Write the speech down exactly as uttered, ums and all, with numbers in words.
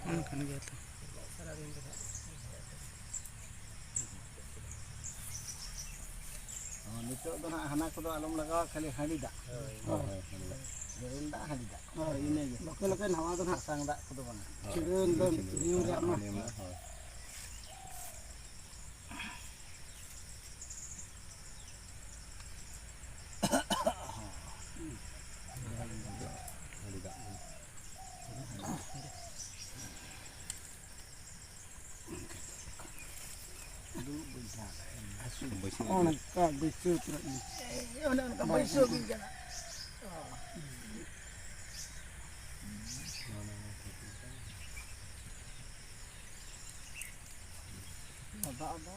ᱚᱱᱠᱟᱱ ᱜᱮᱭᱟ ᱛᱚ᱾ ᱱᱤᱛᱚᱜ ᱫᱚ ᱱᱟᱦᱟᱜ ᱦᱟᱱᱟ ᱠᱚᱫᱚ ᱟᱞᱚᱢ ᱞᱟᱜᱟᱣᱟ, ᱠᱷᱟᱹᱞᱤ ᱦᱟᱺᱰᱤ ᱫᱟᱜ᱾ ᱦᱳᱭ᱾ ᱵᱮᱨᱮᱞ ᱫᱟᱜ, ᱦᱟᱺᱰᱤ ᱫᱟᱜ᱾ ᱦᱳᱭ, ᱤᱱᱟᱹᱜᱮ᱾ ᱞᱚᱠᱮ ᱞᱚᱠᱮ ᱱᱟᱣᱟ ᱫᱚ ᱱᱟᱦᱟᱜ᱾ ᱥᱟᱥᱟᱝ ᱫᱟᱜ ᱠᱚᱫᱚ ᱵᱟᱝᱟ᱾ ᱪᱷᱤᱲᱟᱹᱣ ᱫᱚ ᱧᱩ ᱨᱮᱭᱟᱜ ᱢᱟ᱾ ᱦᱳᱭ᱾ ᱦᱟᱺᱰᱤ ᱫᱟᱜ᱾ ᱚᱱᱠᱟ ᱵᱟᱹᱭᱥᱟᱹᱣ ᱩᱛᱟᱹᱨᱚᱜ ᱢᱮ᱾ ᱚᱱᱮ ᱚᱱᱠᱟ ᱵᱟᱹᱭᱥᱟᱹᱣ ᱵᱤᱱ ᱠᱟᱱᱟ᱾ ᱫᱟᱜ ᱫᱚ